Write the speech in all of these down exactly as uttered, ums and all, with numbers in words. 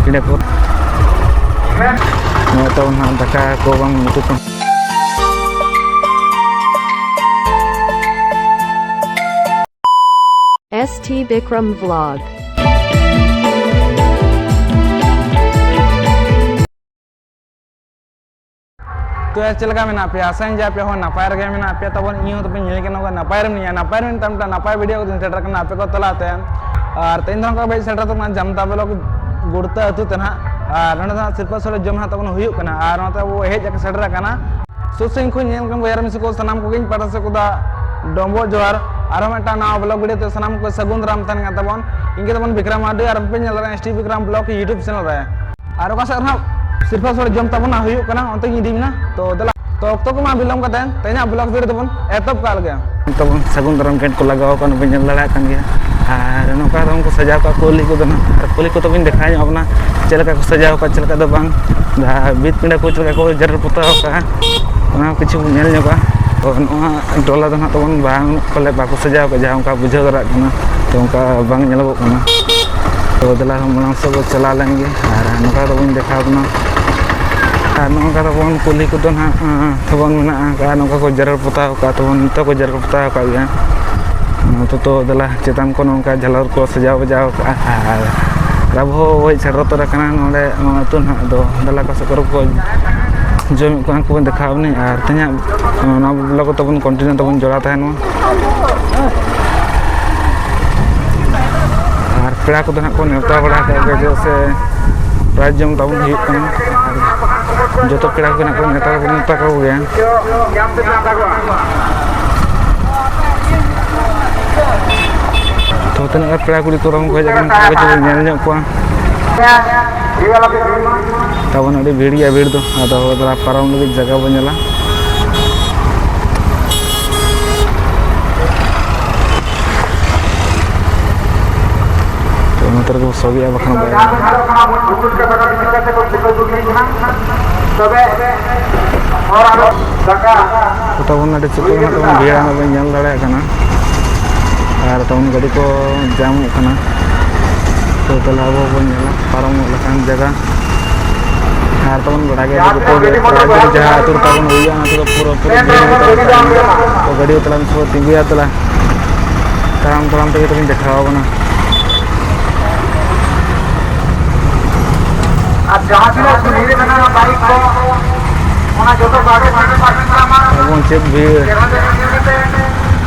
ᱤᱱᱟᱹ ᱯᱚᱨ ᱱᱚᱜᱼᱚᱭ ᱛᱟᱵᱚᱱ ᱦᱟᱸᱜ ᱫᱟᱠᱟ ᱠᱚ ᱵᱟᱝ ᱩᱛᱩ ᱠᱚ᱾ S T Bikram Vlog. ᱛᱚ ᱭᱟᱨ, ᱪᱮᱫ ᱞᱮᱠᱟ ᱢᱮᱱᱟᱜ ᱯᱮᱭᱟ? ᱟᱥᱟᱧ ᱡᱮ ᱟᱯᱮ ᱦᱚᱸ ᱱᱟᱯᱟᱭ ᱨᱮᱜᱮ ᱢᱮᱱᱟᱜ ᱯᱮᱭᱟ᱾ ᱛᱟᱵᱚᱱ ᱤᱧ ᱦᱚᱸ ᱛᱟᱵᱚᱱ ᱧᱮᱞ ᱠᱟᱱᱟ ᱱᱟᱯᱟᱭ ᱨᱮ ᱢᱮᱱᱟᱜᱼᱟ᱾ ᱱᱟᱯᱟᱭ ᱨᱮ ᱢᱮᱱᱟᱜ ᱛᱟᱭᱚᱢ ᱢᱤᱫᱴᱟᱝ ᱱᱟᱯᱟᱭ ᱵᱷᱤᱰᱤᱭᱳ ᱠᱚ ᱥᱮᱴᱮᱨ ᱠᱟᱱᱟ ᱟᱯᱮ ᱠᱚ ᱛᱟᱞᱟᱛᱮ᱾ ᱟᱨ ᱛᱮᱦᱮᱧ ᱫᱚ ᱱᱚᱝᱠᱟ ᱵᱟᱹᱧ ᱥᱮᱴᱮᱨ ᱛᱟᱵᱚᱱᱟ ᱡᱟᱢᱛᱟ ᱵᱞᱚᱠ ᱜᱩᱲᱛᱟ ᱟᱹᱛᱩ ᱛᱮ ᱱᱟᱦᱟᱜ᱾ ᱟᱨ ᱱᱚᱸᱰᱮ ᱫᱚ ᱱᱟᱦᱟᱜ ᱥᱤᱨᱯᱟᱹ ᱥᱚᱲᱮ ᱡᱚᱢ ᱱᱟᱦᱟᱜ ᱛᱟᱵᱚᱱ ᱦᱩᱭᱩᱜ ᱠᱟᱱᱟ᱾ ᱟᱨ ᱱᱚᱛᱮ ᱟᱵᱚ ᱦᱮᱡ ᱥᱮᱴᱮᱨ ᱟᱠᱟᱱᱟ ᱥᱩᱨ ᱥᱟᱺᱜᱤᱧ ᱠᱷᱚᱱ ᱧᱮᱞ ᱠᱟᱱ ᱵᱚᱭᱦᱟ ᱢᱤᱥᱤ ᱠᱚ ᱥᱟᱱᱟᱢ ᱠᱚᱜᱮᱧ ᱯᱟᱦᱴᱟ ᱥᱮᱫ ᱠᱷᱚᱱ ᱫᱚ ᱰᱚᱢᱵᱚᱜ ᱡᱚᱦᱟᱨ᱾ ᱟᱨᱦᱚᱸ ᱢᱤᱫᱴᱟᱝ ᱱᱟᱣᱟ ᱵᱞᱚᱜ ᱵᱷᱤᱰᱤᱭᱳ ᱛᱮ ᱥᱟᱱᱟᱢ ᱠᱚ ᱥᱟᱹᱜᱩᱱ ᱫᱟᱨᱟᱢ ᱛᱟᱦᱮᱱ ᱠᱟᱱ ᱛᱟᱵᱚᱱ᱾ ᱤᱧ ᱜᱮ ᱛᱟᱵᱚᱱ ᱵᱤᱠᱨᱚᱢ ᱢᱟᱨᱰᱤ, ᱟᱨ ᱟᱯᱮ ᱯᱮ ᱧᱮᱞ ᱫᱟᱲᱮᱭᱟᱜᱼᱟ S T Bikram Vlog YouTube channel ᱨᱮ᱾ ᱟᱨ ᱚᱠᱟ ᱥᱮᱫ ᱨᱮ ᱱᱟᱦᱟᱜ ᱥᱤᱨᱯᱟᱹ ᱥᱚᱲᱮ ᱡᱚᱢ ᱛᱟᱵᱚᱱ ᱱᱟᱦᱟᱜ ᱦᱩᱭᱩᱜ ᱠᱟᱱᱟ, ᱚᱱᱛᱮ ᱜᱤᱧ ᱤᱫᱤ ᱵᱮᱱᱟ᱾ ᱛᱚ ᱫᱮᱞᱟ, ᱛᱚ ᱚᱠᱛᱚ ᱠᱚᱢᱟ ᱵᱤᱞᱚᱢ ᱠᱟᱛᱮ ᱛᱮᱦᱮᱧᱟᱜ ᱵᱞᱚᱜ ᱵᱷᱤᱰᱤᱭᱳ ᱫᱚᱵᱚᱱ ᱮᱛᱚᱦᱚᱵ ᱠᱟᱜ ᱞᱮᱜᱮ᱾ ᱛᱟᱵᱚᱱ ᱥᱟᱹᱜᱩᱱ ᱫᱟᱨᱟᱢ ᱜᱮᱴ ᱠᱚ ᱞᱟᱜᱟᱣ ᱟᱠᱟᱱ, ᱵᱚᱱ ᱧᱮᱞ ᱫᱟᱲᱮᱭᱟᱜ ᱠᱟᱱ ᱜᱮᱭᱟ᱾ ᱟᱨ ᱱᱚᱝᱠᱟ ᱛᱟᱵᱚᱱ ᱠᱚ ᱥᱟᱡᱟᱣ ᱠᱟᱜ ᱠᱩᱞᱦᱤ ᱠᱚᱫᱚ ᱱᱟᱦᱟᱜ, ᱟᱨ ᱠᱩᱞᱦᱤ ᱠᱚ ᱛᱟᱵᱚᱱ ᱫᱮᱠᱷᱟᱣ ᱧᱚᱜ ᱟᱵᱚᱱᱟ, ᱪᱮᱫ ᱞᱮᱠᱟ ᱠᱚ ᱥᱟᱡᱟᱣ ᱠᱟᱜᱼᱟ, ᱪᱮᱫ ᱞᱮᱠᱟ ᱫᱚ ᱵᱟᱝ᱾ ᱡᱟᱦᱟᱸ ᱵᱷᱤᱛ ᱯᱤᱸᱰᱟᱹ ᱠᱚ ᱪᱮᱫ ᱞᱮᱠᱟ ᱠᱚ ᱡᱮᱨᱮᱲ ᱯᱚᱛᱟᱣ ᱠᱟᱜᱼᱟ, ᱚᱱᱟ ᱦᱚᱸ ᱠᱤᱪᱷᱩ ᱵᱚᱱ ᱧᱮᱞ ᱧᱚᱜᱟ᱾ ᱛᱚ ᱱᱚᱣᱟ ᱴᱚᱞᱟ ᱫᱚ ᱱᱟᱦᱟᱜ ᱛᱟᱵᱚᱱ ᱵᱟᱝ ᱯᱟᱞᱮ ᱵᱟᱠᱚ ᱥᱟᱡᱟᱣ ᱠᱟᱜᱼᱟ, ᱡᱟᱦᱟᱸ ᱚᱱᱠᱟ ᱵᱩᱡᱷᱟᱹᱣ ᱫᱟᱲᱮᱭᱟᱜ ᱠᱟᱱᱟ᱾ ᱛᱚ ᱚᱱᱠᱟ ᱵᱟᱝ ᱧᱮᱞᱚᱜᱚᱜ ᱠᱟᱱᱟ᱾ ᱛᱚ ᱫᱮᱞᱟ ᱢᱟᱲᱟᱝ ᱥᱮᱫ ᱵᱚᱱ ᱪᱟᱞᱟᱣ ᱞᱮᱱ ᱜᱮ, ᱟᱨ ᱱᱚᱝᱠᱟ ᱫᱚᱵᱚᱱ ᱫᱮᱠᱷᱟᱣ ᱠᱟᱱᱟ᱾ ᱟᱨ ᱱᱚᱜᱼᱚ ᱱᱚᱝᱠᱟ ᱛᱟᱵᱚᱱ ᱠᱩᱞᱦᱤ ᱠᱚᱫᱚ ᱱᱟᱦᱟᱜ, ᱟᱸ, ᱛᱟᱵᱚᱱ ᱢᱮᱱᱟᱜᱼᱟ, ᱟᱨ ᱱᱚᱝᱠᱟ ᱠᱚ ᱡᱮᱨᱮᱲ ᱯᱚᱛᱟᱣ ᱠᱟᱜᱼᱟ, ᱛᱟᱵᱚᱱ ᱱᱤᱛᱚᱜ ᱠᱚ ᱡᱮᱨᱮᱲ ᱯᱚᱛᱟᱣ ᱠᱟᱜ ᱜᱮᱭᱟ᱾ ᱱᱚᱛᱮ ᱛᱚ ᱫᱮᱞᱟ ᱪᱮᱛᱟᱱ ᱠᱚ ᱱᱚᱝᱠᱟ ᱡᱷᱟᱞᱚᱨ ᱠᱚ ᱥᱟᱡᱟᱣ ᱵᱟᱡᱟᱣ ᱠᱟᱜᱼᱟ, ᱟᱨ ᱟᱵᱚ ᱦᱚᱸ ᱦᱮᱡ ᱥᱮᱴᱮᱨ ᱩᱛᱟᱹᱨ ᱟᱠᱟᱱᱟ ᱱᱚᱰᱮ, ᱱᱚᱣᱟ ᱟᱹᱛᱩ ᱱᱟᱦᱟᱜ ᱫᱚ᱾ ᱫᱮᱞᱟ ᱚᱠᱟ ᱥᱮᱫ ᱠᱚᱨᱮ ᱠᱚ ᱡᱚᱢᱮᱫ ᱠᱚᱣᱟ, ᱩᱱᱠᱩ ᱵᱚᱱ ᱫᱮᱠᱷᱟᱣ ᱵᱚᱱᱟ, ᱟᱨ ᱛᱮᱦᱮᱧᱟᱜ ᱱᱚᱣᱟ ᱵᱞᱚᱜ ᱠᱚ ᱛᱟᱵᱚᱱ ᱠᱚᱱᱴᱤᱱᱤᱭᱩ ᱛᱟᱵᱚᱱ ᱡᱚᱲᱟᱣ ᱛᱟᱦᱮᱱ ᱢᱟ᱾ ᱟᱨ ᱯᱮᱲᱟ ᱠᱚᱫᱚ ᱱᱟᱦᱟᱜ ᱠᱚ ᱱᱮᱣᱛᱟ ᱵᱟᱲᱟ ᱟᱠᱟᱫ ᱠᱚᱣᱟ, ᱪᱮᱫᱟᱜ ᱥᱮ ᱯᱨᱟᱭᱤᱡᱽ ᱡᱚᱢ ᱛᱟᱵᱚᱱ ᱦᱩᱭᱩᱜ ᱠᱟᱱᱟ᱾ ᱟᱨ ᱡᱚᱛᱚ ᱯᱮᱲᱟ ᱠᱚᱜᱮ ᱱᱟᱦᱟᱜ ᱠᱚ ᱱᱮᱣᱛᱟ ᱫᱚᱵᱚᱱ ᱢᱮᱛᱟ ᱠᱚ ᱜᱮᱭᱟ᱾ ᱛᱚ, ᱛᱤᱱᱟᱹᱜ ᱜᱟᱱ ᱯᱮᱲᱟ ᱠᱩᱲᱤ ᱠᱚ ᱛᱟᱵᱚᱱ ᱠᱚ ᱦᱮᱡ ᱟᱠᱟᱱᱟ, ᱩᱱᱠᱩ ᱠᱚ ᱧᱮᱞ ᱧᱚᱜ ᱠᱚᱣᱟ᱾ ᱛᱟᱵᱚᱱ ᱟᱹᱰᱤ ᱵᱷᱤᱲ ᱜᱮᱭᱟ ᱵᱷᱤᱲ ᱫᱚ, ᱟᱫᱚ ᱫᱟᱬᱟ ᱯᱟᱨᱚᱢ ᱞᱟᱹᱜᱤᱫ ᱡᱟᱭᱜᱟ ᱵᱚᱱ ᱧᱮᱞᱟ᱾ ᱛᱚ, ᱱᱚᱛᱮ ᱨᱮᱠᱚ ᱥᱚᱵᱮᱜᱼᱟ, ᱵᱟᱠᱷᱟᱱ ᱵᱟᱭ ᱜᱟᱱᱚᱜᱼᱟ᱾ ᱛᱚ, ᱛᱟᱵᱚᱱ ᱟᱹᱰᱤ ᱪᱩᱯᱟᱹ ᱨᱮ ᱛᱟᱵᱚᱱ ᱵᱷᱤᱲ ᱟᱱᱟᱜ ᱵᱚᱱ ᱧᱮᱞ ᱫᱟᱲᱮᱭᱟᱜ ᱠᱟᱱᱟ, ᱟᱨ ᱛᱟᱵᱚᱱ ᱜᱟᱹᱰᱤ ᱠᱚ ᱡᱟᱢᱚᱜ ᱠᱟᱱᱟ᱾ ᱛᱚ ᱛᱟᱦᱞᱮ ᱟᱵᱚ ᱵᱚᱱ ᱧᱮᱞᱟ ᱯᱟᱨᱚᱢᱚᱜ ᱞᱮᱠᱟᱱ ᱡᱟᱭᱜᱟ᱾ ᱟᱨ ᱛᱟᱵᱚᱱ ᱵᱟᱲᱟᱭ ᱜᱮᱭᱟ ᱡᱮ ᱡᱟᱦᱟᱸ ᱟᱹᱛᱩ ᱨᱮ ᱛᱟᱵᱚᱱ ᱦᱩᱭᱩᱜᱼᱟ, ᱚᱱᱟ ᱟᱹᱛᱩ ᱫᱚ ᱯᱩᱨᱟᱹ ᱯᱩᱨᱤ ᱵᱤᱨ ᱨᱮ ᱛᱟᱦᱮᱱ ᱜᱮᱭᱟ᱾ ᱛᱚ ᱜᱟᱹᱰᱤ ᱛᱟᱞᱟᱝ ᱯᱩᱨᱟᱹ ᱛᱤᱸᱜᱩᱭᱟ, ᱛᱟᱦᱞᱮ ᱛᱟᱲᱟᱢ ᱛᱟᱲᱟᱢ ᱛᱮᱜᱮ ᱛᱟᱵᱚᱱ ᱫᱮᱠᱷᱟᱣ ᱟᱵᱚᱱᱟ᱾ ᱟᱨ ᱡᱟᱦᱟᱸ ᱛᱤᱱᱟᱹᱜ ᱠᱩᱞᱦᱤ ᱨᱮ ᱢᱮᱱᱟᱜᱼᱟ ᱵᱟᱭᱤᱠ ᱠᱚ, ᱚᱱᱟ ᱡᱚᱛᱚ ᱵᱟᱦᱨᱮ ᱵᱟᱦᱨᱮ ᱯᱟᱨᱠᱤᱝ ᱠᱟᱜ ᱢᱟ᱾ ᱟᱵᱚᱱ ᱪᱮᱫ ᱵᱷᱤᱲ!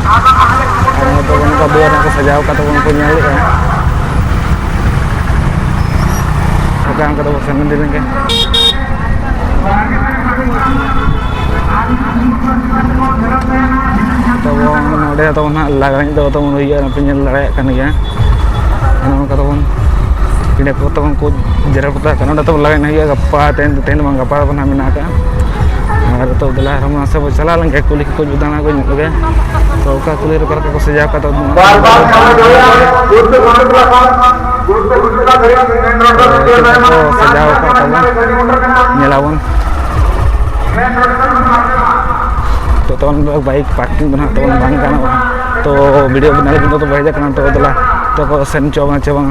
ᱟᱨ ᱱᱚᱛᱮ ᱵᱚᱱ ᱱᱚᱝᱠᱟ ᱫᱩᱣᱟᱹᱨ ᱠᱚ ᱥᱟᱡᱟᱣ ᱠᱟᱛᱮ ᱵᱚᱱ ᱠᱚ ᱧᱮᱞᱮᱫᱼᱟ᱾ ᱚᱠᱟ ᱚᱱᱠᱟ ᱫᱚᱵᱚᱱ ᱥᱮᱱ ᱤᱫᱤ ᱞᱮᱱ ᱜᱮ᱾ ᱛᱟᱵᱚᱱ ᱱᱚᱰᱮ ᱛᱟᱵᱚᱱ ᱦᱟᱸᱜ ᱞᱟᱜᱽᱬᱮ ᱮᱱᱮᱡ ᱫᱚ ᱛᱟᱵᱚᱱ ᱦᱩᱭᱩᱜᱼᱟ, ᱱᱚᱛᱮ ᱧᱮᱞ ᱫᱟᱲᱮᱭᱟᱜ ᱠᱟᱱ ᱜᱮᱭᱟ᱾ ᱱᱚᱜᱼᱚ ᱱᱚᱝᱠᱟ ᱛᱟᱵᱚᱱ ᱯᱤᱸᱰᱟᱹ ᱠᱚ ᱛᱟᱵᱚᱱ ᱠᱚ ᱡᱮᱨᱮᱲ ᱯᱚᱛᱟᱣ ᱠᱟᱱᱟ᱾ ᱱᱚᱰᱮ ᱛᱟᱵᱚᱱ ᱞᱟᱜᱽᱬᱮ ᱮᱱᱮᱡ ᱦᱩᱭᱩᱜᱼᱟ ᱜᱟᱯᱟ, ᱛᱮᱦᱮᱧ, ᱛᱮᱦᱮᱧ ᱫᱚ ᱵᱟᱝ, ᱜᱟᱯᱟ ᱛᱟᱵᱚᱱ ᱦᱟᱸᱜ ᱢᱮᱱᱟᱜ ᱟᱠᱟᱫᱼᱟ᱾ ᱟᱨ ᱛᱚ ᱫᱮᱞᱟ ᱟᱨᱦᱚᱸ ᱢᱟᱥᱮ ᱵᱚ ᱪᱟᱞᱟᱣ ᱞᱮᱱ ᱜᱮ, ᱠᱩᱞᱦᱤ ᱠᱚ ᱫᱟᱬᱟ ᱠᱚ ᱧᱚᱜ ᱞᱮᱜᱮ᱾ ᱛᱚ ᱚᱠᱟ ᱠᱩᱞᱦᱤ ᱨᱮ ᱚᱠᱟ ᱞᱮᱠᱟ ᱠᱚ ᱥᱟᱡᱟᱣ ᱠᱟᱫ ᱛᱟᱵᱚᱱᱟ᱾ ᱵᱟᱨ ᱵᱟᱨ ᱧᱟᱢ ᱦᱩᱭᱩᱜᱼᱟ, ᱜᱩᱨᱩᱛᱛᱚ ᱜᱩᱨᱩᱛᱛᱚ ᱞᱮᱠᱷᱟᱱ, ᱜᱩᱨᱩᱛᱛᱚ ᱜᱩᱨᱩᱛᱛᱚ ᱞᱮᱠᱷᱟᱱ ᱢᱮᱱ ᱨᱳᱰ ᱨᱮ ᱛᱚ ᱪᱮᱫ ᱞᱮᱠᱟ ᱠᱚ ᱥᱟᱡᱟᱣ ᱠᱟᱫ ᱛᱟᱵᱚᱱᱟ, ᱧᱮᱞᱟᱵᱚᱱ᱾ ᱛᱚ ᱛᱟᱵᱚᱱ ᱫᱚ ᱵᱟᱭᱤᱠ ᱯᱟᱨᱠᱤᱝ ᱫᱚ ᱱᱟᱦᱟᱜ ᱛᱟᱵᱚᱱ ᱵᱟᱝ ᱜᱟᱱᱚᱜᱼᱟ᱾ ᱛᱚ ᱵᱷᱤᱰᱤᱭᱳ ᱵᱮᱱᱟᱣ ᱞᱟᱹᱜᱤᱫ ᱫᱚ ᱵᱟᱭ ᱦᱮᱡ ᱠᱟᱱᱟ᱾ ᱛᱚ ᱫᱮᱞᱟ, ᱛᱚ ᱠᱚ ᱥᱮᱱ ᱦᱚᱪᱚ ᱟᱵᱚᱱᱟ ᱪᱮ ᱵᱟᱝ?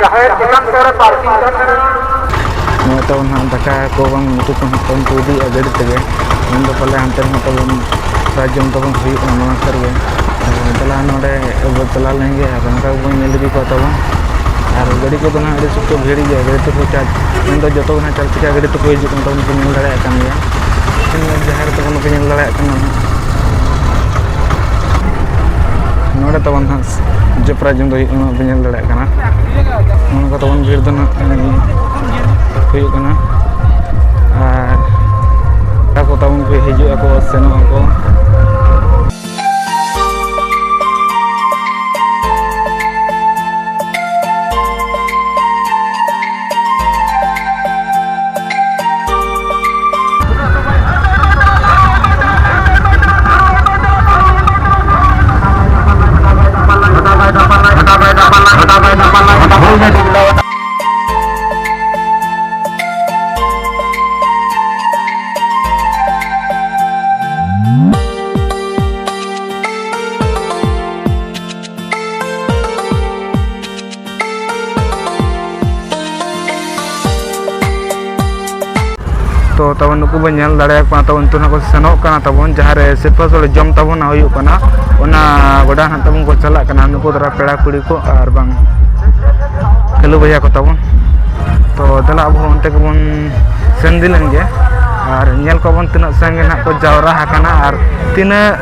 ᱡᱟᱦᱮᱨ ᱪᱮᱛᱟᱱ ᱥᱮᱫ ᱨᱮ ᱯᱟᱨᱠᱤᱝ ᱠᱟᱱᱟ᱾ ᱱᱚᱜᱼᱚᱭ ᱛᱟᱵᱚᱱ ᱦᱟᱸᱜ ᱫᱟᱠᱟ ᱠᱚ ᱵᱟᱝ ᱩᱛᱩ ᱠᱚ ᱦᱟᱸᱜ ᱛᱟᱵᱚᱱ ᱠᱚ ᱤᱫᱤᱭᱮᱫᱼᱟ ᱜᱟᱹᱰᱤ ᱛᱮᱜᱮ᱾ ᱢᱮᱱᱫᱚ ᱯᱟᱞᱮ ᱦᱟᱱᱛᱮ ᱨᱮᱦᱚᱸ ᱛᱟᱵᱚᱱ ᱥᱟᱨᱡᱚᱢ ᱛᱟᱵᱚᱱ ᱦᱩᱭᱩᱜ ᱠᱟᱱᱟ ᱱᱚᱣᱟ ᱠᱚᱨᱮ ᱜᱮ᱾ ᱟᱫᱚ ᱫᱮᱞᱟ ᱱᱚᱰᱮ ᱵᱚ ᱪᱟᱞᱟᱣ ᱞᱮᱱ ᱜᱮ ᱟᱨ ᱚᱱᱠᱟ ᱜᱮᱵᱚᱱ ᱧᱮᱞ ᱤᱫᱤ ᱠᱚᱣᱟ ᱛᱟᱵᱚᱱ᱾ ᱟᱨ ᱜᱟᱹᱰᱤ ᱠᱚᱫᱚ ᱱᱟᱦᱟᱜ ᱟᱹᱰᱤ ᱥᱚᱠᱛᱚ ᱵᱷᱤᱲ ᱜᱮᱭᱟ, ᱜᱟᱹᱰᱤ ᱛᱮᱠᱚ ᱪᱟᱨᱡᱽ, ᱢᱮᱱᱫᱚ ᱡᱚᱛᱚ ᱜᱮ ᱱᱟᱦᱟᱜ ᱪᱟᱨ ᱪᱟᱠᱟ ᱜᱟᱹᱰᱤ ᱛᱮᱠᱚ ᱦᱤᱡᱩᱜ ᱠᱟᱱᱟ ᱛᱟᱵᱚᱱ, ᱯᱮ ᱧᱮᱞ ᱫᱟᱲᱮᱭᱟᱜ ᱠᱟᱱ ᱜᱮᱭᱟ᱾ ᱡᱟᱦᱟᱸ ᱨᱮ ᱛᱟᱵᱚᱱ ᱯᱮ ᱧᱮᱞ ᱫᱟᱲᱮᱭᱟᱜ ᱠᱟᱱᱟ ᱱᱟᱦᱟᱜ᱾ ᱱᱚᱰᱮ ᱛᱟᱵᱚᱱ ᱦᱟᱸᱜ ᱡᱚᱯᱨᱟ ᱡᱚᱢ ᱫᱚ ᱦᱩᱭᱩᱜ ᱠᱟᱱᱟ, ᱯᱮ ᱧᱮᱞ ᱫᱟᱲᱮᱭᱟᱜ ᱠᱟᱱᱟ᱾ ᱱᱚᱜᱼᱚ ᱱᱚᱝᱠᱟ ᱛᱟᱵᱚᱱ ᱵᱷᱤᱲ ᱫᱚ ᱱᱟᱦᱟᱜ ᱦᱩᱭᱩᱜ ᱠᱟᱱᱟ᱾ ᱟᱨ ᱟᱠᱚ ᱛᱟᱵᱚᱱ ᱠᱚ ᱦᱤᱡᱩᱜ ᱟᱠᱚ, ᱥᱮᱱᱚᱜ ᱟᱠᱚ᱾ ᱛᱟᱵᱚᱱ ᱱᱩᱠᱩ ᱵᱚᱱ ᱧᱮᱞ ᱫᱟᱲᱮᱭᱟᱠᱚ ᱠᱟᱱᱟ ᱛᱟᱵᱚᱱ, ᱱᱤᱛᱚᱜ ᱱᱟᱜ ᱠᱚ ᱥᱮᱱᱚᱜ ᱠᱟᱱᱟ ᱛᱟᱵᱚᱱ, ᱡᱟᱦᱟᱸ ᱨᱮ ᱥᱤᱨᱯᱟᱹ ᱥᱳᱲᱮ ᱡᱚᱢ ᱛᱟᱵᱚᱱ ᱦᱩᱭᱩᱜ ᱠᱟᱱᱟ, ᱚᱱᱟ ᱜᱚᱰᱟ ᱱᱟᱜ ᱛᱟᱵᱚᱱ ᱠᱚ ᱪᱟᱞᱟᱜ ᱠᱟᱱᱟ ᱱᱩᱠᱩ ᱫᱟᱨᱟ ᱯᱮᱲᱟ ᱠᱩᱲᱤ ᱠᱚ ᱟᱨ ᱵᱟᱝ ᱠᱟᱹᱞᱩ ᱵᱚᱭᱦᱟ ᱠᱚ ᱛᱟᱵᱚᱱ᱾ ᱛᱚ ᱫᱮᱞᱟ ᱟᱵᱚ ᱦᱚᱸ ᱚᱱᱛᱮ ᱜᱮᱵᱚᱱ ᱥᱮᱱ ᱤᱫᱤ ᱞᱮᱱ ᱜᱮ ᱟᱨ ᱧᱮᱞ ᱠᱚᱣᱟ ᱵᱚᱱ ᱛᱤᱱᱟᱹᱜ ᱥᱟᱸᱜᱮ ᱱᱟᱜ ᱠᱚ ᱡᱟᱣᱨᱟ ᱟᱠᱟᱱᱟ ᱟᱨ ᱛᱤᱱᱟᱹᱜ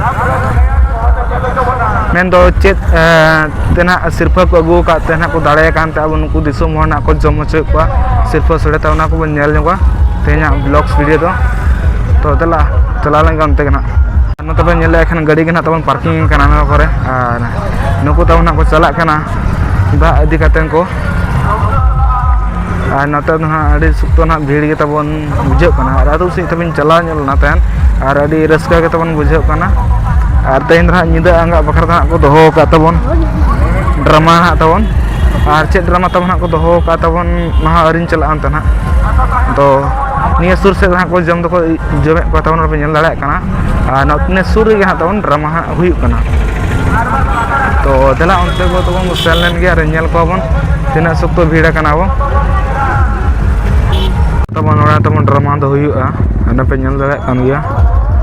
ᱢᱮᱱᱫᱚ ᱪᱮᱫ, ᱮ, ᱛᱮᱱᱟᱜ ᱥᱤᱨᱯᱟᱹ ᱠᱚ ᱟᱹᱜᱩ ᱟᱠᱟᱫ ᱛᱮ ᱱᱟᱜ ᱠᱚ ᱫᱟᱲᱮ ᱟᱠᱟᱱ ᱛᱮ ᱟᱵᱚ ᱱᱩᱠᱩ ᱫᱤᱥᱚᱢ ᱦᱚᱲ ᱱᱟᱜ ᱠᱚ ᱡᱚᱢ ᱦᱚᱪᱚᱭᱮᱫ ᱠᱚᱣᱟ ᱥᱤᱨᱯᱟᱹ ᱥᱳᱲᱮ ᱛᱮ, ᱚᱱᱟ ᱠᱚᱵᱚᱱ ᱧᱮᱞ ᱧᱚᱜᱟ ᱛᱮᱦᱮᱧᱟᱜ vlogs video ᱫᱚ᱾ ᱛᱚ ᱫᱮᱞᱟ ᱪᱟᱞᱟᱣ ᱞᱮᱱ ᱜᱮ ᱚᱱᱛᱮ ᱜᱮ ᱱᱟᱜ᱾ ᱱᱚᱛᱮ ᱵᱚᱱ ᱧᱮᱞᱮᱫ ᱠᱷᱟᱱ ᱜᱟᱹᱰᱤ ᱜᱮ ᱱᱟᱜ ᱛᱟᱵᱚᱱ parking ᱠᱟᱱᱟ ᱱᱚᱣᱟ ᱠᱚᱨᱮ, ᱟᱨ ᱱᱩᱠᱩ ᱛᱟᱵᱚᱱ ᱱᱟᱜ ᱠᱚ ᱪᱟᱞᱟᱜ ᱠᱟᱱᱟ ᱫᱟᱜ ᱤᱫᱤ ᱠᱟᱛᱮ ᱠᱚ᱾ ᱟᱨ ᱱᱚᱛᱮ ᱫᱚ ᱦᱟᱸᱜ ᱟᱹᱰᱤ ᱥᱚᱠᱛᱚ ᱱᱟᱦᱟᱜ ᱵᱷᱤᱲ ᱜᱮ ᱛᱟᱵᱚᱱ ᱵᱩᱡᱷᱟᱹᱜ ᱠᱟᱱᱟ᱾ ᱟᱨ ᱟᱹᱛᱩ ᱥᱮᱫ ᱛᱮᱵᱚᱱ ᱪᱟᱞᱟᱣ ᱧᱚᱜ ᱞᱮᱱᱟ ᱛᱟᱦᱮᱸᱫ, ᱟᱨ ᱟᱹᱰᱤ ᱨᱟᱹᱥᱠᱟᱹ ᱜᱮ ᱛᱟᱵᱚᱱ ᱵᱩᱡᱷᱟᱹᱜ ᱠᱟᱱᱟ᱾ ᱟᱨ ᱛᱮᱦᱮᱧ ᱫᱚ ᱦᱟᱸᱜ ᱧᱤᱫᱟᱹ ᱟᱸᱜᱟ ᱵᱟᱠᱷᱨᱟ ᱫᱚ ᱦᱟᱸᱜ ᱠᱚ ᱫᱚᱦᱚ ᱟᱠᱟᱫ ᱛᱟᱵᱚᱱ drama ᱦᱟᱸᱜ ᱛᱟᱵᱚᱱ᱾ ᱟᱨ ᱪᱮᱫ drama ᱛᱟᱵᱚᱱ ᱦᱟᱸᱜ ᱠᱚ ᱫᱚᱦᱚ ᱟᱠᱟᱫ ᱛᱟᱵᱚᱱ, ᱚᱱᱟ ᱦᱚᱸ ᱟᱹᱣᱨᱤᱧ ᱪᱟᱞᱟᱜᱼᱟ ᱚᱱᱛᱮ ᱱᱟᱦᱟᱜ᱾ ᱟᱫᱚ ᱱᱤᱭᱟᱹ ᱥᱩᱨ ᱥᱮᱫ ᱨᱮ ᱦᱟᱸᱜ ᱠᱚ ᱡᱚᱢ ᱫᱚᱠᱚ ᱡᱚᱢᱮᱫ ᱠᱚᱣᱟ ᱛᱟᱵᱚᱱ, ᱟᱨ ᱯᱮ ᱧᱮᱞ ᱫᱟᱲᱮᱭᱟᱜ ᱠᱟᱱᱟ᱾ ᱟᱨ ᱱᱚᱛᱮ ᱥᱩᱨ ᱨᱮᱜᱮ ᱦᱟᱸᱜ ᱛᱟᱵᱚᱱ drama ᱦᱟᱸᱜ ᱦᱩᱭᱩᱜ ᱠᱟᱱᱟ᱾ ᱛᱚ ᱫᱮᱞᱟ ᱚᱱᱛᱮ ᱵᱚ ᱛᱟᱵᱚᱱ ᱵᱚ ᱥᱮᱱ ᱞᱮᱱ ᱜᱮ ᱟᱨ ᱧᱮᱞ ᱠᱚᱣᱟ ᱵᱚᱱ ᱛᱤᱱᱟᱹᱜ ᱥᱚᱠᱛᱚ ᱵᱷᱤᱲ ᱟᱠᱟᱱᱟ ᱵᱚ᱾ ᱛᱟᱵᱚᱱ ᱱᱚᱰᱮ ᱛᱟᱵᱚᱱ drama ᱫᱚ ᱦᱩᱭᱩᱜᱼᱟ, ᱚᱸᱰᱮ ᱯᱮ ᱧᱮᱞ ᱫᱟᱲᱮᱭᱟᱜ ᱠᱟᱱ ᱜᱮᱭᱟ᱾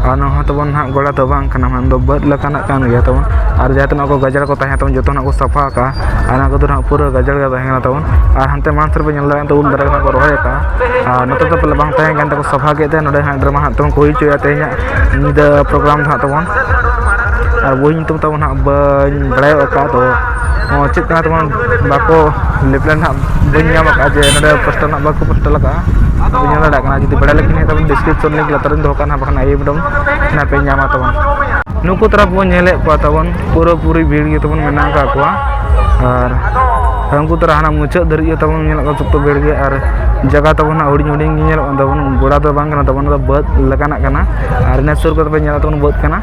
ᱟᱨ ᱱᱚᱣᱟ ᱦᱚᱸ ᱛᱟᱵᱚᱱ ᱦᱟᱸᱜ ᱜᱚᱰᱟ ᱫᱚ ᱵᱟᱝ ᱠᱟᱱᱟ, ᱢᱮᱱᱫᱚ ᱵᱟᱹᱫᱽ ᱞᱮᱠᱟᱱᱟᱜ ᱠᱟᱱ ᱜᱮᱭᱟ ᱛᱟᱵᱚᱱ᱾ ᱟᱨ ᱡᱟᱦᱟᱸ ᱛᱤᱱᱟᱹᱜ ᱠᱚ ᱜᱟᱡᱟᱲ ᱠᱚ ᱛᱟᱦᱮᱸ ᱛᱟᱵᱚᱱ, ᱡᱚᱛᱚ ᱱᱟᱜ ᱠᱚ ᱥᱟᱯᱷᱟ ᱟᱠᱟᱫᱼᱟ᱾ ᱟᱨ ᱚᱱᱟ ᱠᱚᱫᱚ ᱱᱟᱜ ᱯᱩᱨᱟᱹ ᱜᱟᱡᱟᱲ ᱜᱮ ᱛᱟᱦᱮᱸ ᱠᱟᱱᱟ ᱛᱟᱵᱚᱱ᱾ ᱟᱨ ᱦᱟᱱᱛᱮ ᱢᱟᱲᱟᱝ ᱥᱮᱫ ᱨᱮ ᱯᱮ ᱧᱮᱞ ᱫᱟᱲᱮᱭᱟᱜ ᱠᱟᱱᱟ, ᱩᱞ ᱫᱟᱨᱮ ᱠᱚ ᱱᱟᱜ ᱠᱚ ᱨᱚᱦᱚᱭ ᱟᱠᱟᱫᱼᱟ᱾ ᱟᱨ ᱱᱚᱛᱮ ᱫᱚ ᱯᱟᱞᱮ ᱵᱟᱝ ᱛᱟᱦᱮᱸ ᱠᱟᱱ ᱛᱮᱠᱚ ᱥᱟᱯᱷᱟ ᱠᱮᱫ ᱛᱮ, ᱱᱚᱰᱮ ᱦᱟᱸᱜ drama ᱦᱟᱸᱜ ᱛᱟᱵᱚᱱ ᱠᱚ ᱦᱩᱭ ᱦᱚᱪᱚᱭᱟ ᱛᱮᱦᱮᱧᱟᱜ ᱧᱤᱫᱟᱹ program ᱫᱚ ᱦᱟᱸᱜ ᱛᱟᱵᱚᱱ᱾ ᱟᱨ ᱵᱳᱭ ᱧᱩᱛᱩᱢ ᱛᱟᱵᱚᱱ ᱦᱟᱸᱜ ᱵᱟᱹᱧ ᱵᱟᱲᱟᱭᱚᱜ ᱟᱠᱟᱫ, ᱛᱚ ᱪᱮᱫ ᱠᱟᱱᱟ ᱛᱟᱵᱚᱱ ᱵᱟᱠᱚ ᱞᱮᱯᱞᱮᱱ ᱦᱟᱸᱜ ᱵᱟᱹᱧ ᱧᱟᱢ ᱟᱠᱟᱫᱼᱟ, ᱡᱮ ᱱᱚᱰᱮ poster ᱦᱟᱸᱜ ᱵᱟᱠᱚ poster ᱟᱠᱟᱫᱼᱟ᱾ ᱵᱟᱹᱧ ᱧᱮᱞ ᱫᱟᱲᱮᱭᱟᱜ ᱠᱟᱱᱟ, ᱡᱩᱫᱤ ᱵᱟᱲᱟᱭ ᱞᱮᱠᱷᱟᱱ ᱦᱟᱸᱜ ᱛᱟᱵᱚᱱ description link ᱞᱟᱛᱟᱨ ᱨᱤᱧ ᱫᱚᱦᱚ ᱠᱟᱜᱼᱟ ᱱᱟᱦᱟᱜ, ᱵᱟᱠᱷᱟᱱ ᱟᱭ ᱮᱯᱷ ᱰᱚᱢ ᱱᱟᱦᱟᱜ ᱯᱮ ᱧᱟᱢᱟ ᱛᱟᱵᱚᱱ᱾ ᱱᱩᱠᱩ ᱛᱚᱨᱟᱯ ᱵᱚᱱ ᱧᱮᱞᱮᱫ ᱠᱚᱣᱟ ᱛᱟᱵᱚᱱ, ᱯᱩᱨᱟᱹᱯᱩᱨᱤ ᱵᱷᱤᱲ ᱜᱮ ᱛᱟᱵᱚᱱ ᱢᱮᱱᱟᱜ ᱟᱠᱟᱫ ᱠᱚᱣᱟ᱾ ᱟᱨ ᱩᱱᱠᱩ ᱛᱚᱨᱟ ᱦᱟᱱᱟ ᱢᱩᱪᱟᱹᱫ ᱫᱷᱟᱹᱨᱤᱡ ᱜᱮ ᱛᱟᱵᱚᱱ ᱧᱮᱞᱮᱫ ᱠᱚᱣᱟ, ᱥᱚᱠᱛᱚ ᱵᱷᱤᱲ ᱜᱮ᱾ ᱟᱨ ᱡᱟᱭᱜᱟ ᱛᱟᱵᱚᱱ ᱦᱟᱸᱜ ᱦᱩᱰᱤᱧ ᱦᱩᱰᱤᱧ ᱜᱮ ᱧᱮᱞᱚᱜ ᱠᱟᱱ ᱛᱟᱵᱚᱱ, ᱜᱚᱰᱟ ᱫᱚ ᱵᱟᱝ ᱠᱟᱱᱟ ᱛᱟᱵᱚᱱ, ᱚᱱᱟ ᱫᱚ ᱵᱟᱹᱫᱽ ᱞᱮᱠᱟᱱᱟᱜ ᱠᱟᱱᱟ᱾ ᱟᱨ ᱤᱱᱟᱹ ᱥᱩᱨ ᱠᱚᱨᱮ ᱯᱮ ᱧᱮᱞᱟ ᱛᱟᱵᱚᱱ ᱵᱟᱹᱫᱽ ᱠᱟᱱᱟ᱾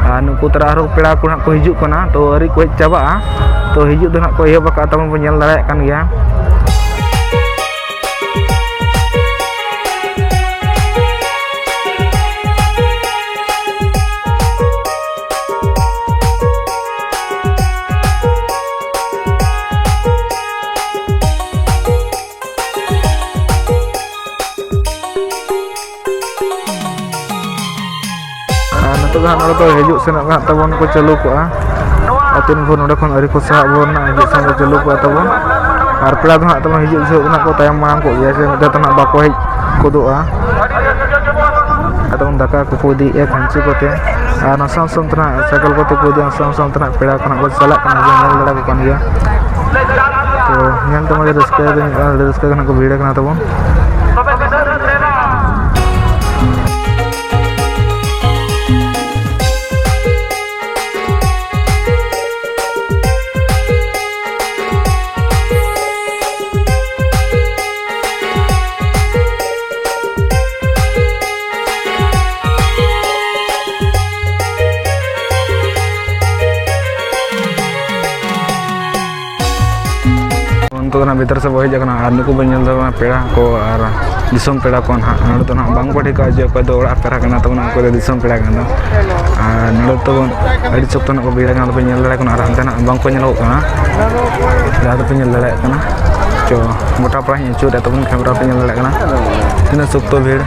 ᱟᱨ ᱱᱩᱠᱩ ᱛᱚᱨᱟ ᱟᱨᱦᱚᱸ ᱯᱮᱲᱟ ᱠᱚ ᱦᱟᱸᱜ ᱠᱚ ᱦᱤᱡᱩᱜ ᱠᱟᱱᱟ, ᱛᱚ ᱟᱹᱣᱨᱤ ᱠᱚ ᱦᱮᱡ ᱪᱟᱵᱟᱜᱼᱟ, ᱛᱚ ᱦᱤᱡᱩᱜ ᱫᱚ ᱦᱟᱸᱜ ᱠᱚ ᱮᱦᱚᱵ ᱟᱠᱟᱫ ᱛᱟᱵᱚᱱ, ᱵᱚᱱ ᱧᱮᱞ ᱫᱟᱲᱮᱭᱟᱜ ᱠᱟᱱ ᱜᱮᱭᱟ᱾ ᱟᱨ ᱱᱤᱛᱚᱜ ᱫᱚ ᱦᱟᱸᱜ ᱱᱚᱰᱮ ᱫᱚ ᱦᱤᱡᱩᱜ ᱥᱮᱱᱚᱜ ᱦᱟᱸᱜ ᱛᱟᱵᱚᱱ ᱠᱚ ᱪᱟᱹᱞᱩ ᱠᱚᱜᱼᱟ᱾ ᱟᱨ ᱛᱤᱱ ᱵᱷᱳᱨ ᱱᱚᱰᱮ ᱠᱷᱚᱱ ᱟᱹᱣᱨᱤ ᱠᱚ ᱥᱟᱦᱟᱜ ᱵᱷᱳᱨ ᱱᱟᱜ ᱦᱤᱡᱩᱜ ᱥᱮᱱᱚᱜ ᱠᱚ ᱪᱟᱹᱞᱩ ᱠᱚᱜᱼᱟ ᱛᱟᱵᱚᱱ᱾ ᱟᱨ ᱯᱮᱲᱟ ᱫᱚ ᱦᱟᱸᱜ ᱛᱟᱵᱚᱱ ᱦᱤᱡᱩᱜ ᱡᱚᱦᱚᱜ ᱫᱚ ᱦᱟᱸᱜ ᱠᱚ ᱛᱟᱭᱚᱢ ᱢᱟᱲᱟᱝ ᱠᱚᱜ ᱜᱮᱭᱟ, ᱥᱮ ᱢᱤᱫ ᱫᱷᱟᱣ ᱫᱚ ᱦᱟᱸᱜ ᱵᱟᱠᱚ ᱦᱮᱡ ᱜᱚᱫᱚᱜᱼᱟ᱾ ᱟᱫᱚ ᱵᱚᱱ ᱫᱟᱠᱟ ᱠᱚᱠᱚ ᱤᱫᱤᱭᱮᱫᱼᱟ ᱠᱷᱟᱧᱪᱤ ᱠᱚᱛᱮ, ᱟᱨ ᱱᱟᱥᱟᱣ ᱥᱟᱶ ᱛᱮ ᱱᱟᱜ ᱥᱟᱭᱠᱮᱞ ᱠᱚᱛᱮ ᱠᱚ ᱤᱫᱤᱭᱟ, ᱱᱟᱥᱟᱣ ᱥᱟᱶ ᱛᱮ ᱱᱟᱜ ᱯᱮᱲᱟ ᱠᱚ ᱱᱟᱜ ᱠᱚ ᱪᱟᱞᱟᱜ ᱠᱟᱱᱟ, ᱵᱚᱱ ᱧᱮᱞ ᱫᱟᱲᱮᱭᱟᱠᱚ ᱠᱟᱱ ᱜᱮᱭᱟ᱾ ᱛᱚ ᱧᱮᱞ ᱛᱮᱢᱟ ᱟᱹᱰᱤ ᱨᱟᱹᱥᱠᱟᱹ ᱜᱮ ᱦᱩᱭᱩᱜᱼᱟ, ᱟᱹᱰᱤ ᱨᱟᱹᱥᱠᱟᱹ ᱜᱮ ᱱᱟᱜ ᱠᱚ ᱵᱷᱤᱲ ᱠᱟᱱᱟ ᱛᱟᱵᱚᱱ᱾ ᱱᱤᱛᱚᱜ ᱫᱚ ᱱᱟᱜ ᱵᱷᱤᱛᱟᱹᱨ ᱥᱮᱫ ᱵᱚ ᱦᱮᱡ ᱟᱠᱟᱱᱟ ᱟᱨ ᱱᱩᱠᱩ ᱵᱚᱱ ᱧᱮᱞ ᱫᱟᱲᱮᱭᱟᱜ ᱠᱟᱱᱟ ᱯᱮᱲᱟ ᱠᱚ ᱟᱨ ᱫᱤᱥᱚᱢ ᱯᱮᱲᱟ ᱠᱚ ᱱᱟᱦᱟᱜ᱾ ᱱᱚᱰᱮ ᱫᱚ ᱱᱟᱦᱟᱜ ᱵᱟᱝ ᱠᱚ ᱴᱷᱤᱠᱟ ᱡᱮ ᱚᱠᱚᱭ ᱫᱚ ᱚᱲᱟᱜ ᱯᱮᱲᱟ ᱠᱟᱱᱟ ᱛᱟᱵᱚᱱᱟ, ᱚᱠᱚᱭ ᱫᱚ ᱫᱤᱥᱚᱢ ᱯᱮᱲᱟ ᱠᱟᱱᱟ᱾ ᱟᱨ ᱱᱚᱰᱮ ᱫᱚ ᱟᱹᱰᱤ ᱥᱚᱠᱛᱚ ᱱᱟᱜ ᱠᱚ ᱵᱷᱤᱲ ᱟᱠᱟᱱᱟ, ᱟᱫᱚ ᱯᱮ ᱧᱮᱞ ᱫᱟᱲᱮᱭᱟᱜ ᱠᱟᱱᱟ᱾ ᱟᱨ ᱦᱟᱱᱛᱮ ᱱᱟᱜ ᱵᱟᱝ ᱠᱚ ᱧᱮᱞᱚᱜᱚᱜ ᱠᱟᱱᱟ, ᱡᱟᱦᱟᱸ ᱫᱚᱯᱮ ᱧᱮᱞ ᱫᱟᱲᱮᱭᱟᱜ ᱠᱟᱱᱟ᱾ ᱪᱚ ᱜᱚᱴᱟ ᱯᱟᱲᱟ ᱤᱧ ᱟᱹᱪᱩᱨᱮᱫ ᱛᱟᱵᱚᱱ, ᱠᱮᱢᱮᱨᱟ ᱯᱮ ᱧᱮᱞ ᱫᱟᱲᱮᱭᱟᱜ ᱠᱟᱱᱟ ᱛᱤᱱᱟᱹᱜ ᱥᱚᱠᱛᱚ ᱵᱷᱤᱲ᱾